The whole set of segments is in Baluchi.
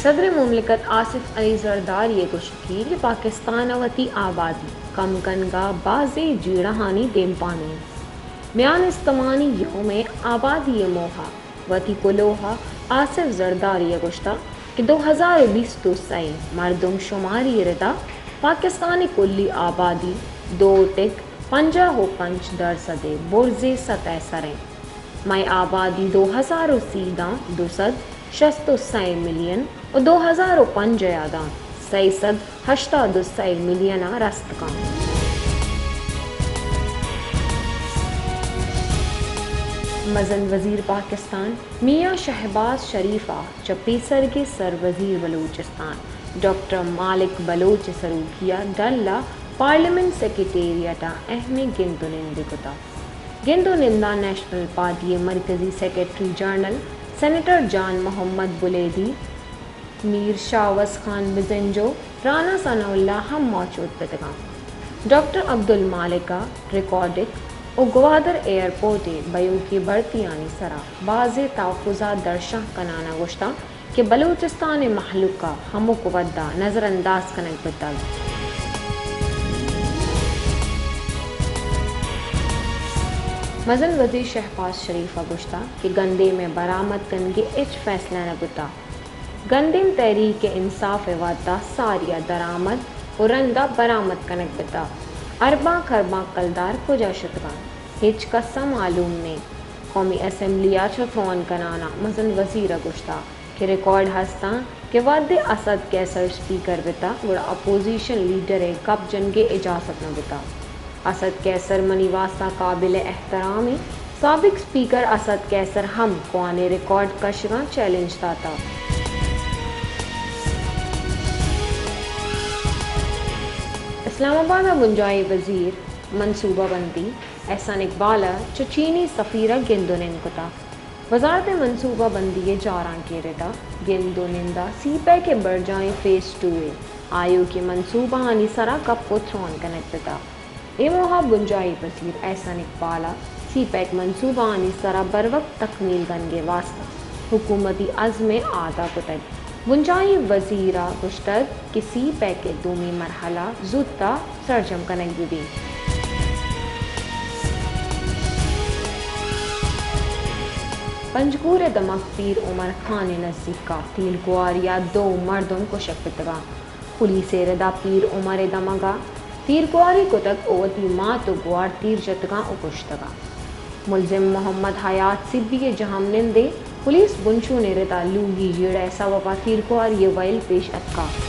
صدر مملکت آصف علی زرداری ء گوشگی کہ پاکستان ء وتی آبادی کم کنگ ء بازیں جیڑہانی دیمپان انت۔ میان استمانی یوم آبادی ء موہ ء وتی کلوہ ء آصف زرداری ء گوشتگ کہ دو ہزار ء بیست ء سئے ء مردم شماری ء ردا پاکستان ء کلی آبادی دو ٹک پنجاہ ء پنچ درسد ء برزیں سطح ء سر انت۔ مئے آبادی دو ہزار ء سی داں دو سد شست ء سئے ملین ء دو ہزار ء پنجاہ ء داں سئے سد ہشتاد ء سئے ملین ء رست کنت۔ مزن وزیر پاکستان میاں شہباز شریف ء چہ پیسرگیں سر وزیر بلوچستان ڈاکٹر مالک بلوچ ء سروکی ء ڈل ء پارلیمنٹ سیکرٹریٹ ء اہمیں گند ء نندے کتگ۔ گند ء نند ء نیشنل پارٹی ء مرکزی سیکرٹری جنرل سینیٹر جان محمد بلیدی، میر شاوس خان بزنجو، رانا ثناء اللہ ہم موجود بوتگ انت۔ ڈاکٹر عبدالمالک ء ریکارڈک ء گوادر ایئرپورٹ ء بایوکی بھرتیانی سرا بازیں تحفظات درشان کنان ء گوشتگ کہ بلوچستان ء مہلوک ء ہمک وھد ء نظر انداز کنگ بوتگ۔ مزن وزیر شہباز شریف ء گوشتگ کہ گندیم ء برآمد کنگ ء ہچ فیصلہ نہ بوتگ۔ گندیم تحریک انصاف ء وھد ء ساری ء درآمد ء رند ء برآمد کنگ بوتگ۔ ارباں کرباں کلدار کجا شتگ انت؟ ہچ کس ء معلوم نہ انت۔ قومی اسمبلی ء چہ تران کنان ء مزن وزیر ء گوشتگ کہ ریکارڈ ہست انت کہ وھدے اسد قیصر اسپیکر بوتگ گڑا اپوزیشن لیڈر ء گپ جنگ ء اجازت نہ بوتگ۔ اسد قیصر منی واستا قابل احترام انت۔ سابق اسپیکر اسد قیصر ہم کوہنیں ریکارڈ کشگاں چیلنج داتگ۔ اسلام آباد ء بنجاہی وزیر منصوبہ بندی احسان اقبال ء چہ چینی سفیر ء گند ء نند کتگ۔ وزارت منصوبہ بندی ء جارانکیں ردا گند ء نند ء سی پیک ء برجاہیں فیز ٹو ء آیوکیں منصوبہ آنی سرا گپ ء تران کنگ بوتگ۔ اے موہ ء بنجاہی وزیر احسن اقبال ء سی پیک منصوبہ آنی سرا بروقت تکمیل کنگ ء واستہ حکومتی عزم ء اعادہ کتگ۔ بنجاہی وزیر ء گوشتگ کہ سی پیک ء دومی مرحلہ زوت ء سرجم کنگ بہ بیت۔ پنجگور ء دمگ پیر عمر خان ء نزیک ء تیرگواری ء دو مردم کشگ بوتگ انت۔ پولیس ء ردا پیر عمر ء دمگ ء تیرگواری کتگ ء وتی مات ء گوار تیر جتگ انت ء کشتگ انت۔ ملزم محمد حیات سبی ء جہمنند انت۔ پولیس بنچون ء ردا لوگی جیڑہ ء سبب ء تیرگواری ء ویل پیش اتکگ۔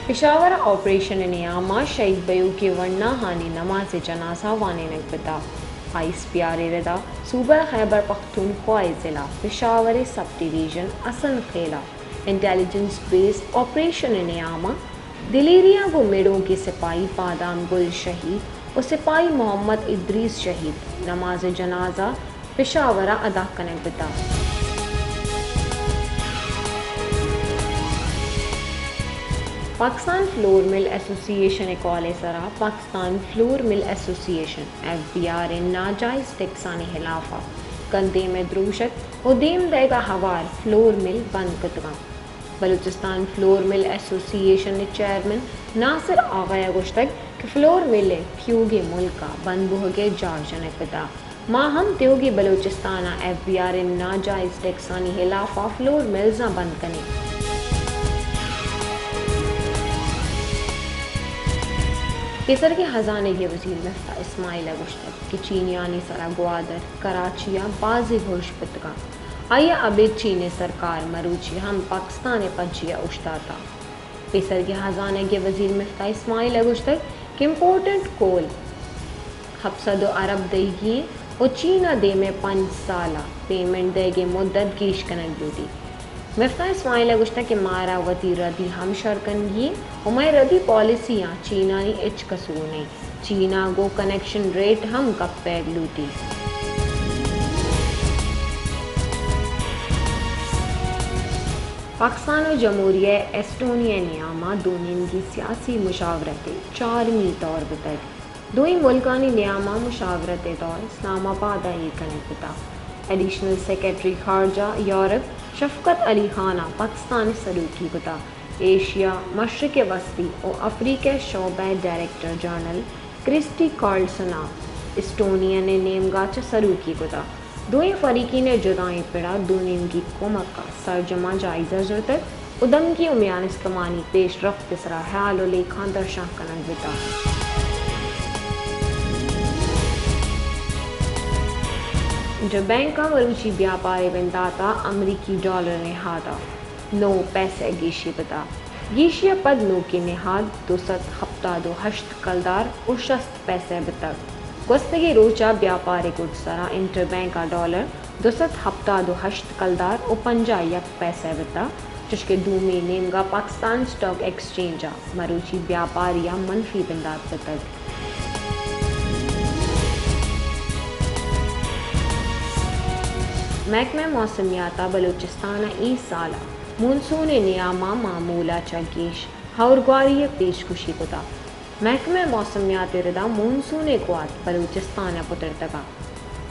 پشاور ء آپریشن ء نیام ء شہید بئیوکیں ورناہانی نماز جنازہ وانینگ بوتگ۔ آئی ایس پی آر ء ردا صوبہ خیبر پختونخوا ء ضلع پشاور ء سب ڈویژن حسن خیل ء انٹیلیجنس بیس آپریشن ء نیام ء دلیری ء گوں مڑوکیں سپاہی بادام گل شہید ء سپاہی محمد ادریس شہید نماز جنازہ پشاور ء ادا کنگ بوتگ۔ پاکستان فلور مل ایسوسی ایشن ء کال ء سرا پاکستان فلور مل ایسوسی ایشن، ایف بی آر، ء ناجائز ٹیکسانی ہلاف ء گندیم ء دروشگ ء دیم دئیگ ء ہوار فلور مل بند کتگ انت۔ بلوچستان فلور مل ایسوسی ایشن ء چیئرمین ناصر آغا ء گوشتگ کہ فلور مل ء تیوگیں ملک ء بند بوہگ ء جار جنگ بوتگ۔ ما ہم تیوگیں بلوچستان ء ایف بی آر ء ناجائز ٹیکسانی ہلاف ء فلور ملزاں بند کنیں۔ پیسرگیں ہزانگی وزیر مفتاح اسماعیل ء گوشتگ کہ چینیانی سرا گوادر، کراچی ء بازیں بہش بوتگ انت۔ آئی ء ابید چین ء سرکار مروچی ہم پاکستان ء پجی ء اوشتاتگ۔ پیسرگیں ہزانگی وزیر مفتاح اسماعیل ء گوشتگ کہ امپورٹنٹ کول ہپت سد ء ارب دئیگی انت ء چین ء دیم ء پنچ سال ء پیمنٹ دئیگ ء مدت گیش کنگ لوٹیت۔ مفتاح اسماعیل ء گوشتگ کہ مارا وتی ردی ہم شر کنگی انت ء مئے ردی پالیسیاں چینانی ہچ قصور نہ انت۔ چین ء گوں کنکشن ریٹ ہم کپگ لوٹیت۔ پاکستان ء جمہوریہ ایسٹونیا ء نیام ء دو نیمگی سیاسی مشاورت ء چارمی دور بوتگ۔ دوئیں ملکانی نیام ء مشاورت ء دور اسلام آباد ء ایر کنگ بوتگ۔ ایڈیشنل سیکرٹری خارجہ یورپ شفقت علی خان ءَ پاکستان ءِ سروکی کتگ۔ ایشیا، مشرق وسطی ءُ افریقہ ءِ شعبہ ءِ ڈائریکٹر جنرل کرسٹی کارلسن ءَ اسٹونین ءِ نیمگ ءَ چہ سروکی کتگ۔ دوئیں فریقین ءِ جتائیں پڑ ءَ دو نیمگی کمک ءِ سرجم ءَ جائزہ زرتگ ءُ دمگی ءُ میان استمانی پیش رفت ءِ سرا ہیال ءُ لیکھاں درشان کنگ بیتگ۔ انٹر بینک ءَ مروچی بیاپار ءِ بندات ءَ امریکی ڈالر ءِ نہاد ءَ نو پیسہ گیشی بیتگ۔ گیشی ءَ پد نوکیں نہاد دو سد ہپتاد ءُ ہشت کلدار ءُ شست پیسہ بیتگ۔ گوستگیں روچ ءَ بیاپار ءِ گڈسر ءَ انٹر بینک ءَ ڈالر دو سد ہپتاد ءُ ہشت کلدار ءُ پنجاہ یک پیسہ بیتگ، چوشکہ دومی نیمگ ءَ پاکستان اسٹاک ایکسچینج ءَ مروچی بیاپاری ءَ منفی بندات بیتگ۔ محکمہ موسمیات ءَ بلوچستان ءَ اے سال ءَ مونسون ءِ نیام ءَ معمول ءَ چہ گیش ہئورگواری ءِ پیشگوشی کتگ۔ محکمہ موسمیات ءِ رد ءَ مونسون ءِ گوات بلوچستان ءَ پترتگ ءُ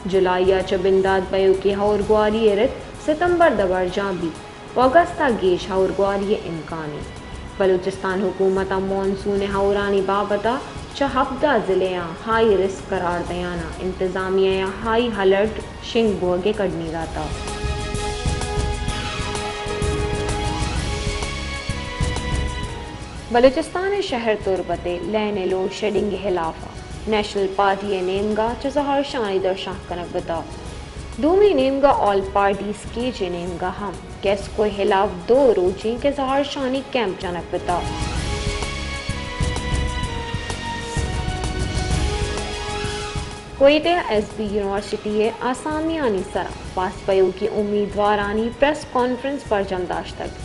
جولائی ءَ چہ بندات بئیوکیں ہئورگواری ءِ رد ستمبر داں برجاہ بیت، اگست ءَ گیش ہئورگواری ءِ امکان انت۔ بلوچستان حکومت ءَ مونسون ءِ ہئورانی بابت ءَ چہ ہبدہ ضلع آں ہائی رسک قرار دیان ءَ انتظامیہ ءَ ہائی الرٹ شنگ بوگ ءِ کڈنی داتگ۔ بلوچستان ءِ شہر تربت ءِ لین ءِ لوڈ شیڈنگ ءِ ہلاف ءَ نیشنل پارٹی ءِ نیمگ ءَ چہ زہرشانی درشان کنگ بیتگ۔ دومی نیمگ ءَ آل پارٹی سکیچ ءِ نیمگ ءَ ہم کیسکو ءِ ہلاف دو روچیں کہ زہرشانی کیمپ جنگ بیتگ۔ کوئٹہ ءَ ایس بی یونیورسٹی ءِ آسامیانی سرا پاس بئیوکیں امیدوارانی پریس کانفرنس برجم داشتگ۔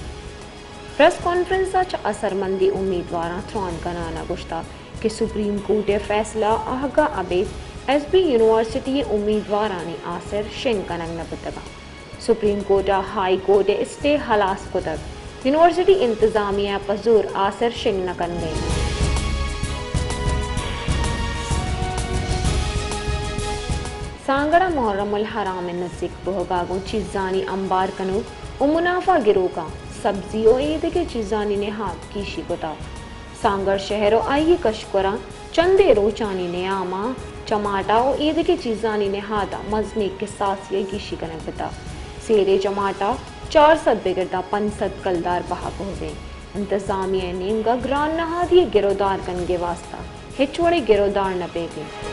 پریس کانفرنس ءَ چہ اثرمندیں امیدواراں تران کنان ءَ گوشتگ کہ سپریم کورٹ ءِ فیصلہ ءَ آہگا ابید ایس بی یونیورسٹی ءِ امیدوارانی آسر شنگ کنگ نہ بوتگ۔ سپریم کورٹ ءَ ہائی کورٹ ءِ اسٹے ہلاس کتگ۔ یونیورسٹی انتظامیہ ءَ پہ زور آسر شنگ نہ کنگ ءَ انت۔ سانگڑ ءَ محرم الحرام ءِ نزیک بوہگ ءَ گوں چیزانی امبار کنوک ءُ منافع گروکاں سبزی ءُ ایدگہ چیزانی نہاد گیشی کتگ۔ سانگڑ شہر ءُ آئی ءِ کشکوراں چندے روچانی نیام ءَ چماٹا ءُ ایدگہ چیزانی نہاد ءَ مزنیں کساسے ءِ گیشی کنگ بوتگ۔ سیرے چماٹا چار سد بگر داں پنچ سد کلدار بہا بوگ ءَ انت۔ انتظامیہ ءِ نیمگ ءَ گران نہادی ءِ گرودار کنگ ءِ واستہ ہچ وڑیں گرودار نہ بیگ ءَ انت۔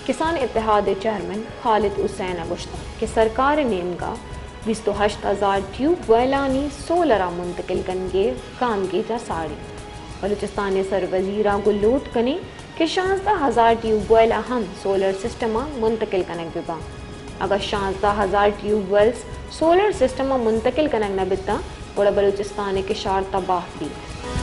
کسان اتحاد ءِ چیئرمین خالد حسین ءَ گوشتگ کہ سرکار ءِ نیمگ ءَ بیست ءُ ہشت ہزار ٹیوب ویلانی سولر ءَ منتقل کنگ ءِ گامگیج ءَ ساڑی۔ بلوچستان ءِ سروزیر ءَ گوں لوٹ کنیں کہ شانزدہ ہزار ٹیوب ویل ءَ ہم سولر سسٹم ءَ منتقل کنگ بہ باں۔ اگاں شانزدہ ہزار ٹیوب ویلز سولر سسٹم ءَ منتقل کنگ نہ بیتاں، گڑا بلوچستان ءِ کشار تباہ بیت۔